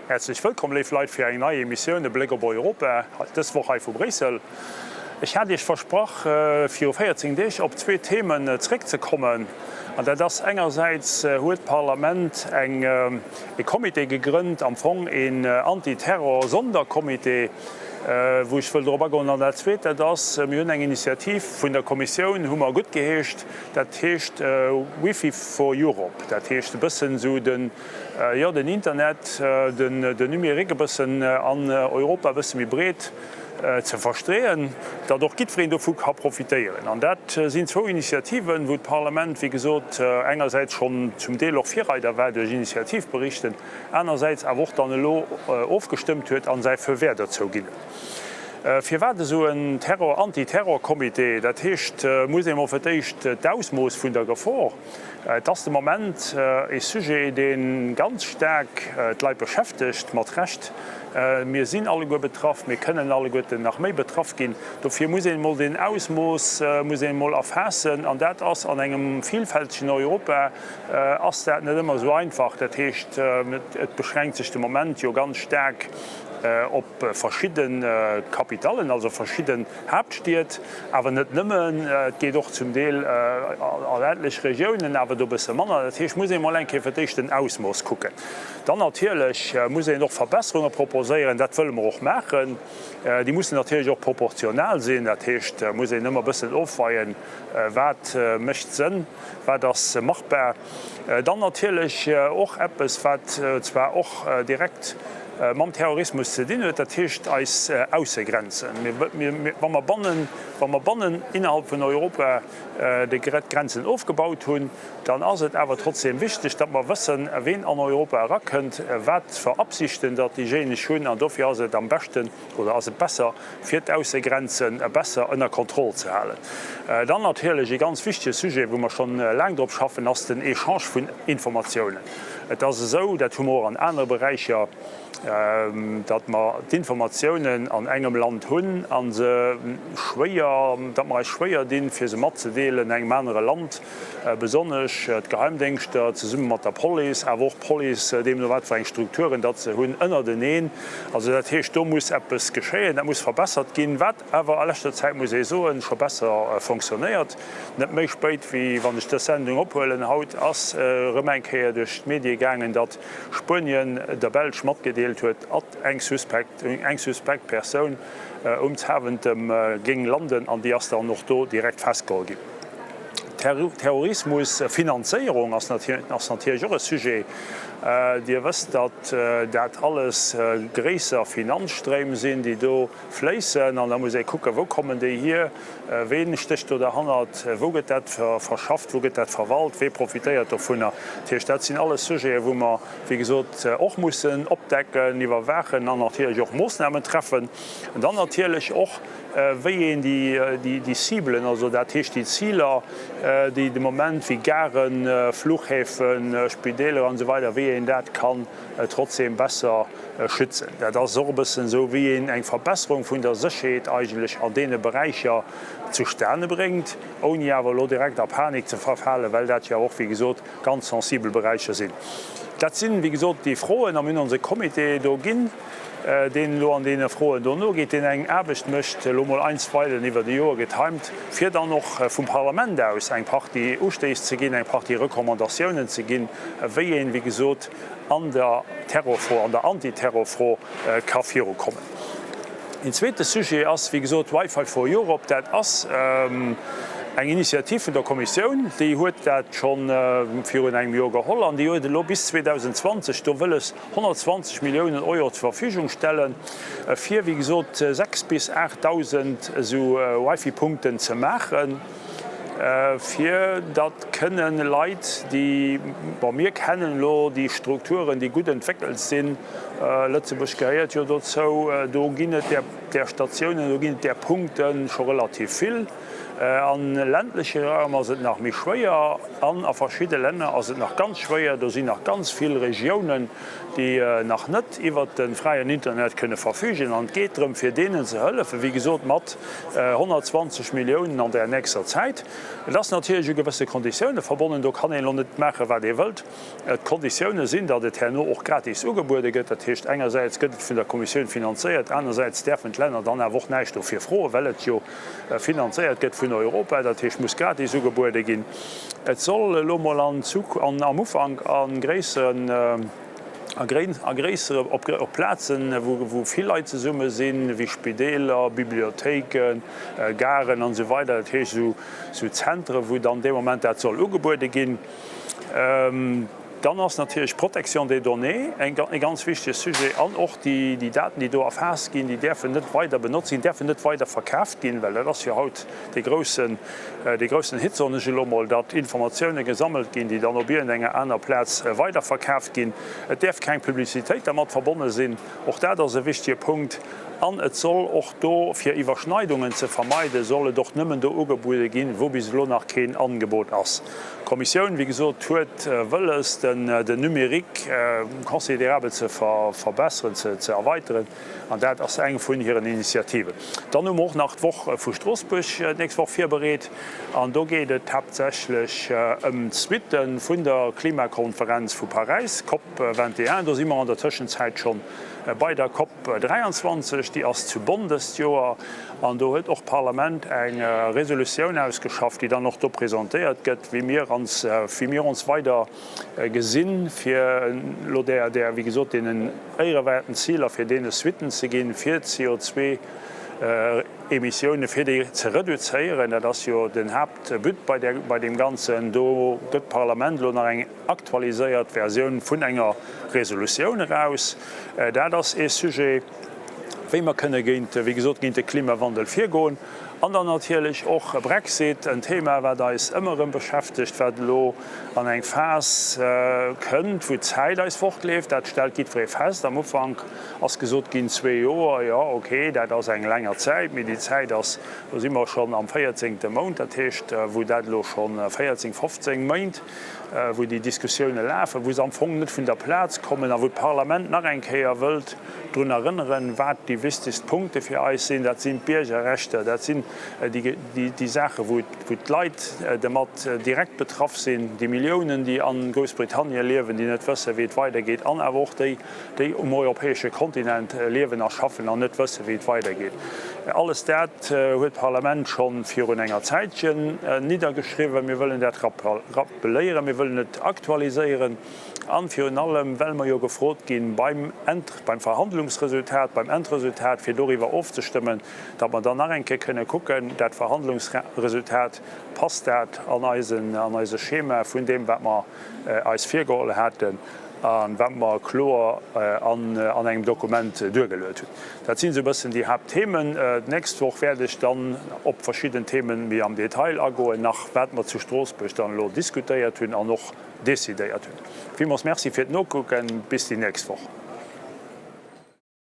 Häerzlech wëllkomm, léif Leit, fir eng nei Emissioun E Bléck op Europa, dës Woch hei vu Bréissel. Ech hat Iech versprach, viru 14 Deeg op zwee Themen zréckzekommen. An dat ass engersäits huet d'Parlament eng e Comité gegrënnt, am Fong een Antiterror-Sondercomité, wou ech wëll drop agoen. An dat Zweet, dat ass, mir hunn eng Initiativ vun der Kommissioun, hu mer guttgeheescht, dat heescht Wifi for Europe. Dat heescht e bëssen esou den, jo, den Internet, den Numérique e bëssen an Europa e bësse méi breet ze verstreeën, datt och jiddwereen dovu ka profitéieren. An dat sinn zwou Initiativen, wou d'Parlament, wéi gesot, engersäits schonn zum Deel och Virreider war duerch Initiativberichten, anersäits awer och dann elo ofgestëmmt huet a säi Feu vert dozou ginn huet. Firwat esou en Terror-, Antiterrorcomité? Dat heescht, muss ee mol fir d'éischt d'Ausmooss vun der Gefor, Et ass de Moment ee Sujet, dee ganz staark d'Leit beschäftegt, mat Recht. Mir sinn alleguer betraff, mir kënnen alleguerten nach méi betraff ginn. Dofir muss een emol deen Ausmooss muss een emol erfaassen. An dat ass an engem vielfältegen Europa ass dat net ëmmer esou einfach. Dat heescht, et beschränkt sech de Moment jo ganz staark op verschidde Capitalen, also verschidden Haaptstied, awer net nëmmen, et geet och zum Deel a ländlech Regiounen, awer do e bësse manner. Dat heescht, muss ee mol eng Kéier fir d'éischt den Ausmooss kucken. Dann natierlech muss een och Verbesserunge proposéieren, dat wëlle mer och maachen. Déi mussen natierlech och proportional sinn, dat heescht, muss een ëmmer e bëssen ofweien, wat mécht Sënn, wat ass machbar. Dann natierlech och eppes, wat zwar och direkt mam Terrorismus ze dinn huet, dat heescht eis Aussegrenzen. Wa mer bannen, wa mer bannen innerhalb vun Europa déi Grenzen ofgebaut hunn, dann ass et awer trotzdeem wichteg, datt mer wëssen, ween an Europa erakënnt, wat fir Absichten datt déijéineg hunn. An dofir ass et am beschten oder ass et besser, fir d'Aussegrenze besser ënner Kontroll ze halen. Dann natierlech ee ganz wichtege Sujet, wou mer schonn laang drop schaffen, ass den Echange vun Informatiounen. Et ass esou, dat hu mer och an anere Beräicher, datt mer d'Informatiounen an engem Land hunn a se schwéier, datt mer eis schwéier dinn, fir se matzedeelen engem anere Land, besonnesch d'Geheimdéngschter zesumme mat der Police, awer och d'Police, deemno wat fir eng Strukturen datt se hunn, ënnerteneen. Also dat heescht, do muss eppes geschéien, dat muss verbessert ginn, wat awer a leschter Zäit, muss ee soen, scho besser fonctionnéiert. Net méi spéit wéi wann ech dës Sendung ophuelen haut, ass erëm eng Kéier duerch d'Medie gaangen, datt Spuenien der Belsch matgedeelt huet, at eng suspekt, eng suspekt Persoun um Zaventem géing landen an déi ass dann och do direkt festgeholl ginn. Terrorismusfinanzéierung ass natierlech och e Sujet. Dir wësst, datt dat alles gréisser Finanzstréim sinn, déi do fléissen. An da muss ee kucken, wou kommen déi hier, ween stécht do derhannert, wou gëtt dat verschafft, wou gëtt dat verwalt, wee profitéiert dovunner. Dat heescht, dat sinn alles Sujeten, wou mer, wéi gesot, och mussen opdecken, iwwerwaachen an natierlech och Moossnamen treffen. An dann natierlech och, wéi een déi Ciblen, also dat heescht déi Ziler, déi de Moment wéi Garen, Fluchhäfen, Spideeler an esou weider, wéi een dat kann trotzdeem besser schützen. Dat ass och e bëssen esou, wéi een eng Verbesserung vun der Sécherheet eigentlech an deene Beräicher zustane bréngt, ouni awer elo direkt a Panik ze verfalen, well dat jo och, wéi gesot, ganz sensibel Beräicher sinn. Dat sinn, wéi gesot, déi Froen a mir hunn onse Comité do ginn. deen elo an deene Froen do nogeet, deen eng Aarbecht mécht, elo mol einstweilen iwwert e Joer getimed, fir dann och vum Parlament aus eng Partie Ustéiss ze ginn, eng Partie Recommandatiounen ze ginn, wéi een, wéi gesot, an der Terrorfro, an der Antiterrorfro ka virukommen. Een zweete Sujet ass, wéi gesot, Wi-Fi for Europe. Dat ass eng Initiativ vun der Kommissioun, déi huet dat scho virun engem Joer geholl an déi huet elo bis 2020 do wëlles, 120 Milliounen Euro zur Verfügung stellen, fir, wéi gesot, 6 bis 8.000 esou Wifi-Punkten ze maachen, fir datt kënnen Leit, déi, bon, mir kennen elo déi Strukturen, déi gutt entwéckelt sinn, Lëtzebuerg gehéiert jo dozou, do ginn et där Statiounen, do ginn et där Punkte scho relativ vill. A ländleche Raum ass et nach méi schwéier an a verschidde Länner ass et nach ganz schwéier. Do sinn nach ganz vill Regiounen, déi nach net iwwert de fräien Internet kënne verfügen. An et geet drëm, fir deenen ze hëllefen, wéi gesot mat 120 Milliounen an der nächster Zäit. Et ass natierlech u gewësse Konditioune verbonnen. Do kann een elo net maachen, wat ee wëllt. D'Konditioune sinn, datt et herno och gratis ugebuede gëtt. Dat heescht, engersäits gëtt et vun der Kommissioun finanzéiert, anersäits däerfen d'Länner dann awer och näischt dofir froen, well et jo finanzéiert gëtt vun Europa. Dat heescht, muss gratis ugebuede ginn. Et soll elo mol an am Ufank a gréisseren, a gréissere, op Plazen, wou vill Leit zesumme sinn, wéi Spideeler, Bibliothéiken, Garen an esou weider, dat heescht esou Zentren, wou dann dee Moment dat soll ugebuede ginn. Dann ass natierlech d'Protection des données e ganz wichtege Sujet an och déi Daten, déi do erfaasst ginn, déi däerfen net weider benotzt ginn, däerfen net weider verkaaft ginn, well dat ass jo haut dee groussen, dee groussen Hit, soen ech elo mol, datt Informatioune gesammelt ginn, déi dann op iergendenger aner Plaz weiderverkaaft ginn. Et däerf keng Publicitéit dermat verbonne sinn, och dat ass e wichtege Punkt. An et soll och do, fir Iwwerschneidungen ze vermeiden, soll et och nëmmen do ugebuede ginn, wou bis elo nach keen Angebot ass. D'Kommissioun, wéi gesot, huet wëlles, den Numérique considérabel ze verbesseren, ze erweiteren, an dat ass eng vun hiren Initiativen. Dann hu mer och nach d'Woch vu Stroossbuerg d'nächst Woch virbereet, an do geet et haaptsächlech ëm d'Suitte vun der Klimakonferenz vu Paräis, Cop 21. Do si mer an der Tëschenzäit schonn bei der Cop 23, déi ass zu Bonn dëst Joer, an do huet och d'Parlament eng Resolutioun ausgeschafft, déi dann och do presentéiert gëtt, wéi mir ons, wéi mir ons weider gesinn, fir elo där, där, wéi gesot, deenen éierewäerten Ziler, fir deene Suitten ze ginn, fir d'CO2-Emissiounen, fir déi ze reduzéieren. Dat ass jo den Haaptbut bei där, bei deem Ganzen. Do gëtt d'Parlament elo nach eng aktualiséiert Versioun vun enger Resolutioun eraus. Dat ass ee Sujet, wéi mer kënne géint, wéi gesot, géint de Klimawandel virgoen. An dann natierlech och Brexit, en Thema, wat eis ëmmer erëm beschäftegt, wat elo an eng Phas kënnt, wou d'Zäit eis fortleeft. Dat stellt jiddweree fest. Am Ufank ass gesot ginn, zwee Joer, jo, okay, dat ass eng länger Zäit, mee déi Zäit ass, do si mer schonn am véierzéngte Mount, dat heescht, wou dat elo scho 14, 15 Méint, wou déi Diskussioune lafen, wou se am Fong net vun der Plaz kommen a wou d'Parlament nach eng Kéier wëllt drun erënneren, wat déi wichtegst Punkte fir eis sinn. Dat sinn d'Biergerrechter, dat sinn déi Saachen, wou d'Leit domat direkt betraff sinn, déi Milliounen, déi a Groussbritannien liewen, déi net wëssen, wéi et weidergeet, an awer och déi, déi um europäesche Kontinent liewen a schaffen an net wëssen, wéi et weidergeet. Alles dat huet d'Parlament scho virun enger Zäitchen niddergeschriwwen. Mir wëllen dat rappeléieren, mir wëllen et aktualiséieren a virun allem, well mer jo gefrot ginn beim beim Verhandlungsresultat, beim Endresultat, fir doriwwer ofzestëmmen, datt mer dann nach eng Kéier kënne kucken, dat Verhandlungsresultat, passt dat an eisen, an eise Schema vun deem, wat mer eis virgeholl haten a wat mer kloer an engem Dokument duergeluet hunn. Dat sinn esou e bëssen déi Haaptthemen. D'nächst Woch wäert ech dann op verschidden Themen méi am Detail agoen, nach wat mer zu Stroossbuerg dann elo diskutéiert hunn an och decidéiert hunn. Villmools Merci fir d'Nokucken. Bis déi nächst Woch.